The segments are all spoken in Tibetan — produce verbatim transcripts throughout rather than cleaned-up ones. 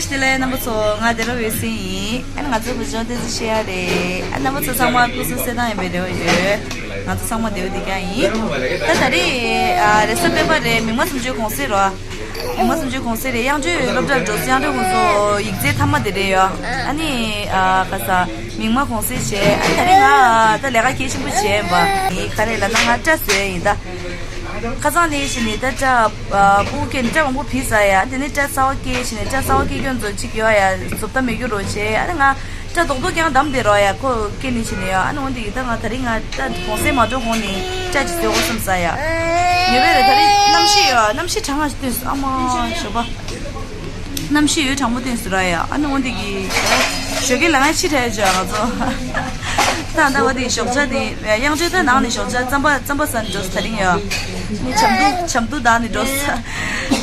བདེ་ལེགས་རྣམ་པ་ཚོ། ང་བདེ་རབ་འོད་ཟེར་ཡིན། ཨ་ནི་ང་ཚོ་བུ་ཆུང་བསྟན་འཛིན་ཆེ་ཡ་རེད། ཨ་ནི་རྣམ་པ་ཚོ་ཚང་མ་སྐུ་གཟུགས་གསལ་ཐང་ཡིན་པའི་རེ་བ་ཡོད། ང་ཚོ་ཚང་མ་བདེ་པོ་བདེ་རྐྱང་ཡིན། ད་ད་རེས་ཨ་རེས་གཟའ་སྤེན་པ་རེད། མིག་དམར་གཟིམ་ཆུང་གུང་སེང་རེད། མིག་དམར་གཟིམ་ཆུང་གུང་སེང་རེད། དབྱངས་སྒྲོན་སློབ་གྲྭར་འགྲོ་སོང་། དབྱངས་སྒྲོན་ཁོང་ཚོ་ཡིག་ཚད་མཐའ་མ་དེ་རེད་ཡོད། ཨ་ནི་ཨ་ག་ས་མིག་དམར་གུང་སེང་བྱས། ཨ་ནི་ད་རེས་ང་ད་ལས་ཀ་གལ་ཆེན་པོ་བྱས་ཡིན་པ། ཨ་ནི་ག་རེ་ལབ་ན་ང་སྐྲ་བཟོས་ཡིན་ད། ཁ་སང་ནས་བྱས་ནས་ད་སྐྲ་ཨ་སྤུ་གུ་སྐྱེས་ནས་སྐྲ་མང་པོ་བུད་ཚར་ཡ། དེ་ནས་སྐྲ་གསར་པ་སྐྱེས་བྱས་ནས་སྐྲ་གསར་པ་སྐྱེ་རྒྱུ་ཚོ་གཅིག་ཡོད་ཡ། བཟོ་ལྟ་མེད་རྒྱུ་རོ་བྱས། ཨ་ནི་ང་སྐྲ་རྡོག་རྡོག་རྐྱང་བསྡམས་བསྡད་རོགས་ཡ། ཁོ་སྐྱེས་ནས་བྱས་ནས་ཡ། ཨ་ནི་འོན་ཏེ་ཡིན་ད་ང་ད་རིང་ང་སྐྲ་གུང་སེང་མ་འགྲོ་གོང་ནས་སྐྲ་ཅིག་བཟོས་དགོས་བསམ་ས་ཡ། ཉེ་བའི་རེད། ད་རིང་གནམ་གཤིས་ཡ་གནམ་གཤིས་གྲང་ང་ཞིག་སྟོན་སོང་། ཨ་མ་ཞོགས་པ། གནམ་གཤིས་ཡོད་གྲང་མོ་བསྟན་ཟེར་ར་ཡ། ཨ་ནི་འོན་ཏེ་གི་ཞོགས་ཀའི་ལ་ང་ཕྱི་དྲགས་བྱོས་ང་ཚོ། ད་ལྟ་བ་དེ་ཞོགས་ཇ་དེ་དབྱངས་སྒྲོན་ད་ནང་ནས་ཞོགས་ཇ་རྩམ་པ་རྩམ་པ་ཟ་ནས་འགྲོ་ས། ད་རིང་ཡ་ནི་ཇ་འཐུང་ཇ་འཐུང་བཏང་ནས་འགྲོ་ས།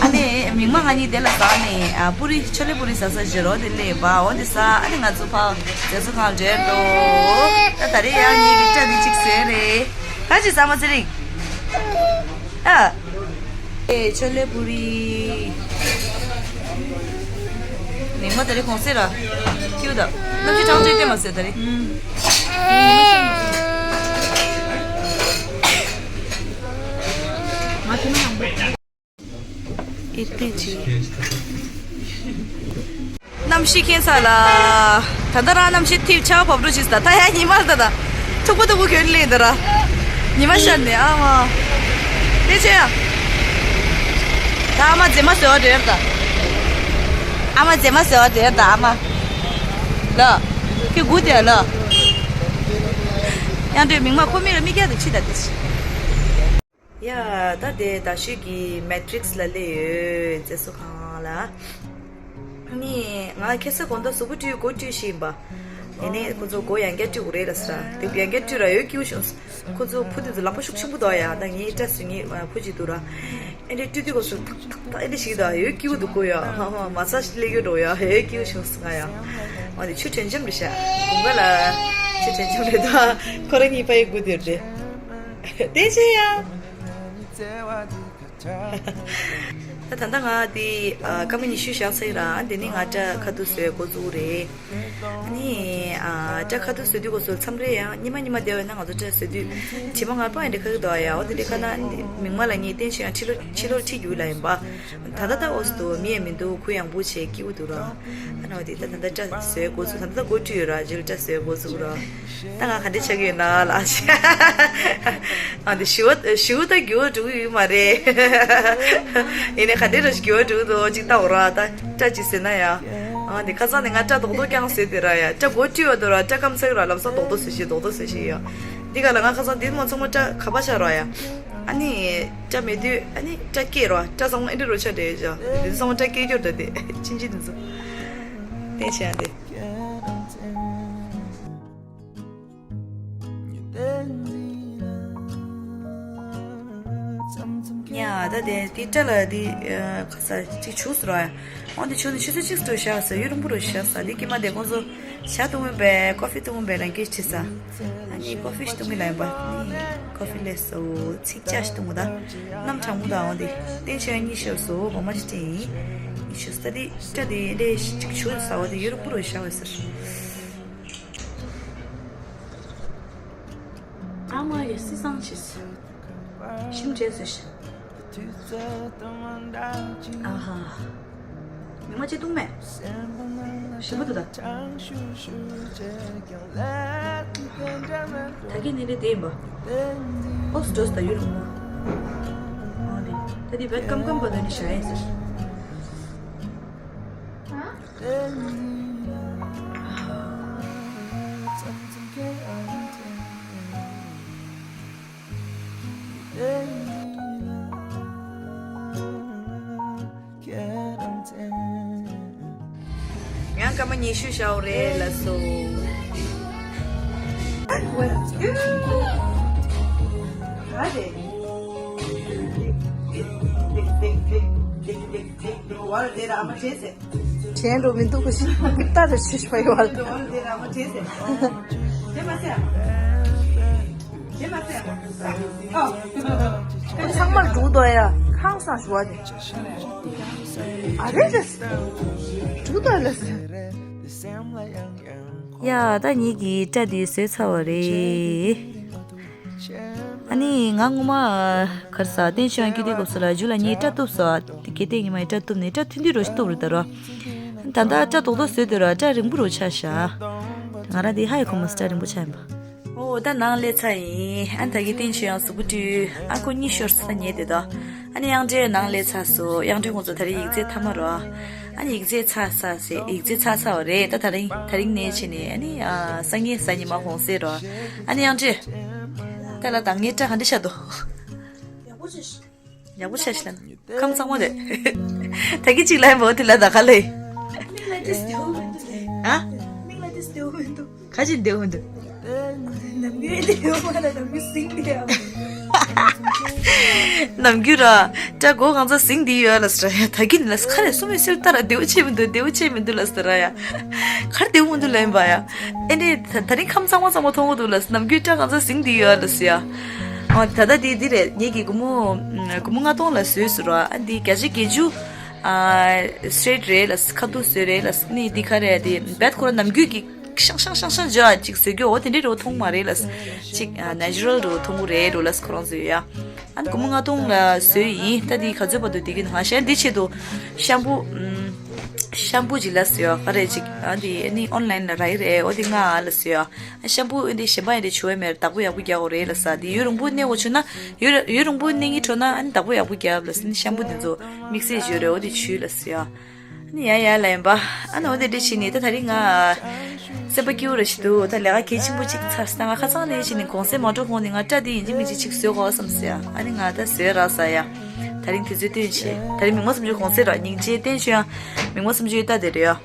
ཨ་ནི་མིག་དམར་ང་གཉིས་དེ་ལ་ཟགས་ནས་ཨ་པུ་རི་ཆོ་ལེ་པུ་རི་ཟ་ས་བྱེད་རོགས་དེ་སླེབས་པ། འོ་དེ་ཟ། ཨ་ནི་ང་ཚོ་ཕར་རྗེས་སུ་གང་འདྲེར་འགྲོ། ད་ད་རེས་ཡང་ངེད་ཀྱི་སྐྲ་འདི་གཅིག་བཟོས་རེད། ག་ཅི་ཟ་མ་ཚེ་རིང་། ཨ། ཨེ་ཆོ་ལེ་པུ་རི། ནི་མ་ད་རེས་གུང་སེང་ར། ཁྱིའུ་ད། གནམ་གཤིས་གྲང་ཅིག་སྟོན་མ་ཟེར་ད་རེས། ཨེ་ཏི་ཅི། གནམ་གཤིས་ཁྱད་མཚར་ལ། ད་ལྟ་རང་གནམ་གཤིས་ཐིབས་ཆར་བབས་འགྲོ་ཅིག་ད་ལྟ་ཡང་ཉི་མ་ལ་ད་ད། ཐུག་པ་ཐུག་པ་གྱོན་ལེན་ད་ར། ཉི་མ་ཤར་ནས་ཨ་མ། དེ་ཆེ་ཡ། ད་ཨ་མ་མཛེས་མ་བཟོས་པ་རེད་ད། ཨ་མ་མཛེས་མ་བཟོས་པ་རེད་ད་ཨ་མ། ལ། ཁྱོད་སྒུག་དེ་ལ། ཡང་འདྲེ་མིག་དམར་ཁོ་མིག་ལ་མིག་རྒྱག་དེ་ཕྱི་ད་དེ་ཕྱི། ཡ། ད་དེ་ད་ཤོད་ཀྱི་མེ་ཊི་རིག་སི་ལ་སླེབས་ཡོད་རྗེས་སུ་གང་ལ། ནི་ང་ཁ་སང་དགོང་དག་གཟུགས་པོ་བཀྲུས་སྒོ་བཀྲུས་ཤིག་ཡིན་པ། དེ་ནས་ཁོ་ཚོ་སྒོ་ཡང་བསྐྱར་བཀྲུ་དགོས་རེད་ལ་ཟེར། དེ་ཡང་བསྐྱར་བཀྲུས་ར་ཡོད་སྐྱིད་པོ་བྱུང་། ཁོ་ཚོ་བུ་དེ་ཚོ་ལག་པ་ཤུགས་ཆེན་པོ་འདུག་ཡ། ད་ངའི་སྐྲ་བཟོ་མཁན་བུ་གཅིག་འདུག་ར། ཨེ་འདྲས་བཀྲུས་དུས་སྐབས་སུ་ཐག་ཐག་ཐག་ཨེ་འདྲས་ཞིག་འདུག་ཡོད་སྐྱིད་པོ་འདུག་གོ་ཡ། ཧ་ཧ་མ་སཱ་ཇི་སླེབས་ཡོད་འགྲོ་ཡ། ཡོད་སྐྱིད་པོ་བྱུང་སོང་ང་ཡ། འོ་དེ་ཆུ་དྲོན་འཇམ་རེད་ཤག་དགུན་ཁ་ལ་ཆུ་དྲོན་འཇམ་རེད་ད། ཁོ་རང་གཉིས་ཕ་ཡི་སྒུག་བསྡད་རེད། དེ་ཆེ་ཡ། ད་ད་ལྟ་ང་དེ་ཨ་སྐར་མ་ཉི་ཤུ་བཞག་ཚར་ཡིན་ར། འདི་ནི་ང་སྐྲ་ཁ་ཐུག་བཟོས་འགོ་བཙུགས་རེད། ཨ་ནི་ཨ་སྐྲ་ཁ་ཐུག་བཟོས་དུས་སྐབས་སུ་མཚམས་རེ་ཡང་ཉི་མ་ཉི་མ་བསྡད་པ་ཡིན་ན་ང་ཚོ་སྐྲ་བཟོས་དུས་དྲི་མ་ངར་པ་ཡིན་འདྲ་ཁ་གི་འདུག་ཡ། འོ་དེ་འདྲ་ཁ་ན་མིག་དམར་ལ་ངས་བསྟན་ཆེ་ཡང་ཕྱི་ལོགས་ཕྱི་ལོགས་ཁྲིད་རྒྱུ་ལ་ཡིན་པ། ད་ལྟ་ད་འོ་སི་འདུག་མི་ཡང་མི་འདུག་གུ་ཡངས་པོ་བྱས་སྐྱིད་པོ་འདུག་ར། ཨ་ནི་འོ་དེ་ད་ད་ལྟ་སྐྲ་བཟོས་འགོ་བཙུགས། ད་ལྟ་སྒོ་བཀྲུས་ཡོད་ར། རྗེས་ལ་སྐྲ་བཟོས་འགོ་བཙུགས་ར། ད་ང་ག་འདྲས་ཆགས་ཀྱི་ཡོད་ན་ལ། ཨ་འདི་ཞི་བ་ཞི་བ་ད་འགྱུར་བ་འགྲོ་གི་ཡོད་མ་རེད། ཡིན་ནའི་ག་འདྲས་ར་འགྱུར་བ་འགྲོ་གི་འདུག་ཅིག་ལྟ་འོ་ར། ད་སྐྲ་ཅིག་ཟེར་ན་ཡ། ཨ་འདི་ཁ་སང་ནས་ང་སྐྲ་རྡོག་རྡོག་རྐྱང་བཟོས་དེ་ར་ཡ། སྐྲ་མགོ་བཀྲུས་པ་དུ་ར་སྐྲ་སྐམ་ཚ་གི་ར། ལམ་སང་རྡོག་རྡོག་བཟོས་ཤིག་རྡོག་རྡོག་བཟོས་ཤིག་ཡ། འདི་ག་ལ་ང་ཁ་སང་འདི་མ་ཚང་མ་སྐྲ་ག་པ་ཆགས་ར་ཡ། ཨ་ནི་སྐྲ་མེད་དུས་ཨ་ནི་སྐྲ་སྐྱེས་ར། སྐྲ་ཚང་མ་ཨེ་འདྲས་རོ་ཆགས་བསྡད་ཡོད་ཅག་འདི་ཚང་མ་སྐྲ་སྐྱེས་རྒྱུ་ར། ད་དེ་ཕྱིན་ཅི་འདི་ཚོ་བསྟན་བྱས་ཡ་འདི། ཡ་ད་དེ་དེ་སྐྲ་ལ་དེ་ཁ་ས་ཅིག་བྱུགས་སོང་ར། འོ་དེ་བྱུགས་ནས་ཆུ་ཚོད་གཅིག་ཏུ་བཞག་ས་ཡུན་རིང་པོ་རུ་བཞག་ས། དེ་ཀྱི་མ་དེ་ཁོང་ཚོ་ཇ་འཐུང་གི་ཡིན་པས་ཀོ་ཧྥི་འཐུང་གི་ཡིན་པས་ལབ་སྐད་ཆ་དྲིས་ས། ཨ་ནི་ཀོ་ཧྥི་ཞིག་འཐུང་གི་ལབ་ཡིན་པ། ཨ་ནི་ཀོ་ཧྥི་སླེབས་སོང་། ཚིག་ཇ་ཞིག་འཐུང་གི་ད། གནམ་གྲང་མོ་ད། འོ་དེ་བསྟན་བྱས་ཡ་གཉིད་ཤོར་སོང་། སྒོ་མ་ཞིག་སྤྲད་ཡིན། གཉིད་ཤོར་སོང་། ད་དེ་སྐྲ་དེ་འདྲས་ཅིག་བྱུགས་ས། འོ་དེ་ཡུན་རིང་པོ་རུ་བཞག་པས་ཟེར། ཨ་མ་ཡ་སི་སང་ཆིས། ཞིམ་བྱས་ཟེར་ཤག་ཨ་ཧ། མིག་དམར་ཅིག་བཏུང་མེད། ཞིམ་པོ་འདུག་ད། ད་གིན་ནི་ནི་དེ་ཡིན་པ། ཨོ་སི་འགྲོ་སི་ད་ཡུལ་མོ། ཨོ་ནི། ད་དེ་བད་སྐམ་སྐམ་པ་ད་ནི་ཞྭ་ཡིན་ཟེར། ཡང་སྐར་མ་ཉི་ཤུ་ཤར་བ་རེད་ལགས་སོ། དྲན་འགྲོ་མི་འདུག་གོ་ཤི། ད་རེ་ཤི་ཤི་བ་ཡོད་བ། ཚང་མར་འགྲོ་འདུག་ཡ། ཧང་སང་ཞུ་བ་དེ། ཨ་རེ་རེ། འགྲུག་ད་ལ་ཟེར། ཡ་ད་ངེད་ཀྱི་སྐྲ་འདི་བཟོས་ཚར་བ་རེད། ཨ་ནི་ང་ངོ་མ་གར་ས་བསྟན་ཆོས་དབྱངས་སྐྱིད་དེ་སྐབས་སུ་ལ་རྒྱུ་ལ་ངའི་སྐྲ་གཏུབ་སོ། དེ་གལ་ཏེ་ངས་མ་ཡི་སྐྲ་གཏུབ་ནས་སྐྲ་ཐུང་དུས་རོ་ཞིག་གཏུབ་རེད་ད་རོ། ད་ལྟ་སྐྲ་རྡོག་རྡོག་བཟོས་དུས་ར་སྐྲ་རིང་པོ་རུ་ཆགས་ཤག་ང་རང་འདི་ཧ་ཡི་གོ་མོ་སྐྲ་རིང་པོ་ཆགས་ཡིན་པ། ཨོ་ད་ནང་སླེབས་ཚར་ཡིན། ཨ་ད་གི་བསྟན་ཆོས་དབྱངས་གཟུགས་པོ་བཀྲུས། ཨ་ཁོ་གཉིད་ཤོར་ས་ཉལ་དེ་དོ། ཨ་ནི་དབྱངས་སྒྲོན་ནང་སླེབས་ཚར་སོ། དབྱངས་སྒྲོན་ཁོང་ཚོ་ད་རེས་ཡིག་ཚད་མཐའ་མ་རོ། ཨ་ནི་ཡིག་ཚད་ཚར་ཚར་ཟེར་ཡིག་ཚད་ཚར་ཚར་བ་རེད། ད་ད་རིང་ད་རིང་ནས་ཕྱིན་ནས་ཨ་ནི་ཨ་སང་ཉིན་གཟའ་ཉི་མ་གུང་སེང་རོ། ཨ་ནི་དབྱངས་སྒྲོན། ད་ལ་དང་ངའི་སྐྲ་ག་འདྲ་ཤ་དོ། ཡག་པོ་ཆགས་ཤི་ལ། ཁམས་གཙང་མ་རེད། ད་གི་ཅིག་ལ་ཡིན་པ་འོ་དེ་ལ་ད་ག་ལེ། མིག་ལ་ཏི་སྟེའུ་མི་འདུག་ཨ། མིག་ལ་ཏི་སྟེའུ་མི་འདུག་ག་ཅིག་འདེའུ་མི་འདུག་ནམ་རྒྱུན་ལས་ཡོང་བ་ལ་ནམ་རྒྱུན་སིང་དེ་ཡང་། ནམ་རྒྱུན་ར་སྐྲ་མགོ་གང་ཚ་སིང་དེ་ཡོད་ལ་ཟེར་ཡ། ད་གི་ནི་ལ་ཁ་ལས་སུ་མི་སེར་ལྟ་ར་འདེའུ་ཆེ་མི་འདུག་འདེའུ་ཆེ་མི་འདུག་ལ་ཟེར་ཡ། གར་འདེའུ་མི་འདུག་ལ་ཡིན་པ་ཡ། ཨེ་ནས་ད་ད་རིང་ཁམས་གཙང་མ་གཙང་མ་མཐོང་གི་འདུག་ལ། ནམ་རྒྱུན་སྐྲ་གང་ཚ་སིང་དེ་ཡོད་ལ་ཟེར་ཡ། ཨ་ད་ལྟ་དེ་འདི་རེད། ངེད་ཀྱི་སྒོར་མོ་སྒོར་མོ་ལྔ་སྟོང་ལ་བཟོས་ཟེར་བ། ཨ་འདི་བརྒྱ་ཆ་བརྒྱད་ཅུ་ཨ་སི་ཊེ་ཊི་རེད་ལ། ཁ་ཐུག་བཟོས་རེད་ལ། ནི་འདི་ག་རེད། དེ་བད་ཁོ་ར་ནམ་རྒྱུན་གྱི་ཤང་ཤང་ཤང་ཤང་ཇོ་ཨ་ཅིག་བཟོས་རྒྱུ་འོ་དེ་འདྲས་རོ་མཐོང་མ་རེད་ལ། ཅིག་ཨ་ནེ་ཅུ་རལ་རོ་མཐོང་གི་རེད་རོ་ལ། ཁོ་རང་བཟོས་ཡ། ཨ་ནི་སྒོར་མོ་ལྔ་སྟོང་ལ་བཟོས་ཡིན། ད་འདི་ག་ཚོད་བར་དུ་འདི་གི་ང་གཞན་འདི་ཆེད་དུ་ཤམ་པུ་ཨམ་ཤམ་པུ་ཅིག་ལ་ཟེར་ཡ། ག་རེ་ཅིག་ཨ་འདི་ཨ་ནི་ཨོན་ལན་ལ་རག་གི་རེད། འོ་དེ་ང་ཨ་ལ་ཟེར་ཡ། ཤམ་པུ་འདི་གཞན་པ་ཡིན་དེ་བྱུ་བའི་མེར་བདག་པོ་ཡག་པོ་རྒྱག་དགོས་རེད་ལ་ས། འདི་ཡུན་རིང་པོ་གནས་དགོས་བྱུང་ན་ཡུན་ཡུན་རིང་པོ་གནས་ཀྱི་འཕྲོ་ན་ཨ་ནི་བདག་པོ་ཡག་པོ་རྒྱབ་ལ་ས། ནི་ཤམ་པུ་འདི་ཚོ་དམིགས་བསལ་བྱོས་རེད། འོ་དེ་བྱུས་ལ་ས་ཡ། ཨ་ནི་ཡ་ཡ་ལ་ཡིན་པ། ཨ་ནི་འོ་དེ་འདྲ་བྱས་ནས་ད་ད་རིང་ང་སེམས་པ་སྐྱིད་པོ་ར་ཞིག་འདུག་ད་ལས་ཀ་གལ་ཆེན་པོ་གཅིག་ཚར་སོང་། ད་ང་ཁ་སང་ལས་བྱས་ནས་གུང་སེང་མ་འགྲོ་གོང་ནས་ང་སྐྲ་འདི་ཡིན་གཅིག་མིན་གཅིག་གཅིག་བཟོས་དགོས་བསམ་ས་ཡ། ཨ་ནི་ང་ད་བཟོས་རག་ས་ཡ། ད་རིང་དུས་ཚོད་བཏོན་བྱས། ད་རིང་མིག་དམར་སུམ་ཅུ་གུང་སེང་ར། སྙིང་རྗེ་བསྟན་ཆོས་དབྱངས། མིག་དམར་སུམ་ཅུའི་རྟ་དེ་རེད་ཡ།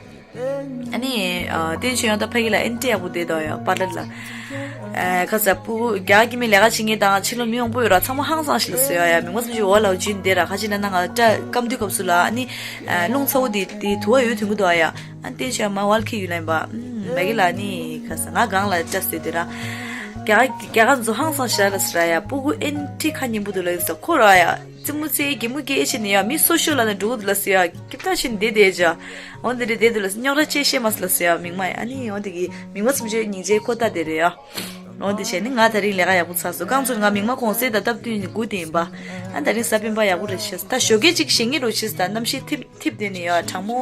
ཨ་ནི་ཨ་བསྟན་ཆོས་དབྱངས་ད་ཕ་གི་ལ་ཨེན་ཊི་ཡག་པོ་བསྡད་འདུག་ཡ། པར་ལར་ལ། ཨ་ཁ་ས་སྤུ་གུ་རྒྱ་གི་མི་ལས་ཀ་བྱེད་མཁན་དང་ཕྱི་ལོགས་མི་མང་པོ་ཡོད་ར། ཚང་མ་ཧང་སང་ཞིག་ལ་ཟེར་ཡ། ཡ་མིག་དམར་སུམ་ཅུ་འོ་ལའོ་ཇུན་དེ་ར། ཁ་ཅིག་ན་ན་ང་སྐྲ་སྐམ་དུས་སྐབས་སུ་ལ་ཨ་ནི་ཨ་རླུང་ཚ་བོ་དེ་དེ་དུ་བ་ཡོད་ཐོན་གི་འདུག་ཡ། ཨ་བསྟན་ཆོས་དབྱངས་མ་ཝལ་ཁི་ཡུ་ལ་ཡིན་པ། ཨུམ་མ་གི་ལ་ནི་ཁ་ས་ང་གང་ལ་སྐྲ་བཟོས་དེ་ར། རྒྱ་རྒྱ་གར་ཚོ་ཧང་སང་ཞིག་ལ་ཟེར་ཡ། སྤུ་གུ་ཨེན་ཊི་ཁ་སྙན་པོ་འདུག་ལ་ཡིན་ས་ཁོ་ར་ཡ། རྩེད་མོ་རྩེ་གད་མོ་གད་བྱས་ནས་ཡ་མི་སོ་ཤོ་ལ་ནི་འགྲོ་གི་འདུག་ལ་ཟེར་ཡ། སྐྱིད་ཐག་ཆོད་ནས་བསྡད་བསྡད་ཅག་འོ་འདི་རེད་བསྡད་འདུག་ལ་ཟེར། རྙོག་དྲ་ཅི་བཤད་མ་ཟེར་ལ་ཟེར་ཡ་མིག་དམར་ཡ། ཨ་ནི་འོ་འདི་གི་མིག་དམར་སུམ་ཅུའི་སྙིང་རྗེ་ཁོ་ད་དེ་རེད་ཡ། འོ་འདི་བྱས་ནི་ང་ད་རིང་ལས་ཀ་ཡག་པོ་ཚར་སོང་། རྐང་ཚུར་ང་མིག་དམར་གུང་སེང་ད་སྟབས་བསྟུན་ནས་སྒུག་བསྡད་ཡིན་པ། ཨ་ད་རིང་གཟའ་སྤེན་པ་ཡག་པོ་རེད་ཤག་ད་ཞོགས་ཀས་ཅིག་བཞེངས་ཀྱི་རོ་ཤག་ད་གནམ་གཤིས་ཐིབ་ཐིབ་བསྡད་ནས་ཡ། གྲང་མོ་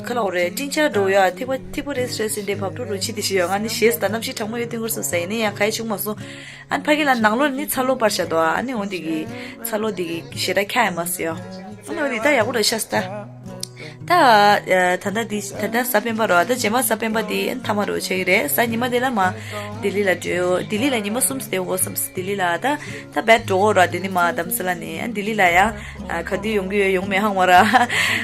ཁ་ལག་རེད་སྤྲིན་ཆར་འགྲོ་ཡ། ཐིབ་པ་ཐིབ་པོ་རེད་རེད་ཟེར་འདྲ་བབས་འགྲོ་རོ་ཆི་དེ་ཤི་ཡ། ང་ནི་ཞེས་ད་གནམ་གཤིས་གྲང་མོ་ཡོད་དུས་སྐོར་སོང་ས་ཡིན་ནའི་ཡང་ག་ཡེ་བྱུང་མ་སོང་། ཨ་ནི་ཕ་གི་ལ་ནང་ལོགས་ནི་ཚ་ལོ་པར་བཞག་འདུག་ཨ་ནི་འོ་འདི་གི་ཚ་ལོ་འདི་གི་ཞེ་དྲག་ཁྱག་ཡ་མ་སི་ཡོ། ཨ་ནི་འོ་འདི་ད་ཡག་པོ་རེད་ཤག་ད། ད་ད་ལྟ་འདི་ད་ལྟ་གཟའ་སྤེན་པ་རོ། ད་རྗེས་མ་གཟའ་སྤེན་པ་འདི་ཨ་ནི་ཐ་མ་རོ་ཆགས་ཀྱི་རེད། གཟའ་ཉི་མ་འདི་ལ་མ་ལྡི་ལི་ལ་འགྲོ། ལྡི་ལི་ལ་ཉི་མ་གསུམ་སྡོད་དགོས་བསམ། ལྡི་ལི་ལ་ད་ད་བད་འགྲོ་དགོས་ར། འདི་ནི་མ་དྷ་རམ་ས་ལ་ནས་ཨ་ནི་ལྡི་ལི་ལ་ཡ། ཨ་ག་དུས་ཡོང་གི་ཡོད་ཡོང་མེད་ཧ་གོ་མ་ར།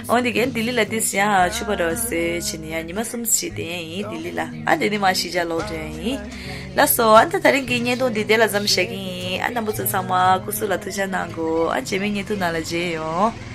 འོ་འདི་གན་ལྡི་ལི་ལ་ཏིས་ཡང་ཕྱུ་པ་རོ་སེ་ཕྱིན་ཡ་ཉི་མ་གསུམ་ཞིག་བསྡད་ཡ་ཡིན་ལྡི་ལི་ལ། ཨ་འདི་ནི་མ་གཞིས་ཆགས་ལོག་འགྲོ་ཡ་ཡིན། ལགས་སོ། ཨ་ད་ད་རིང་གི་བརྙན་ཐུང་འདི་དེ་ལ་མཚམས་བཞག་གི་ཡིན། ཨ་རྣམ་པ་ཚོ་ཚང་མ་སྐུ་གཟུགས་ལ་ཐུགས་ཅག་གནང་དགོས། ཨ་རྗེས་མའི་བརྙན་ཐུང་ནང་ལ་མཇལ་ཡོང་།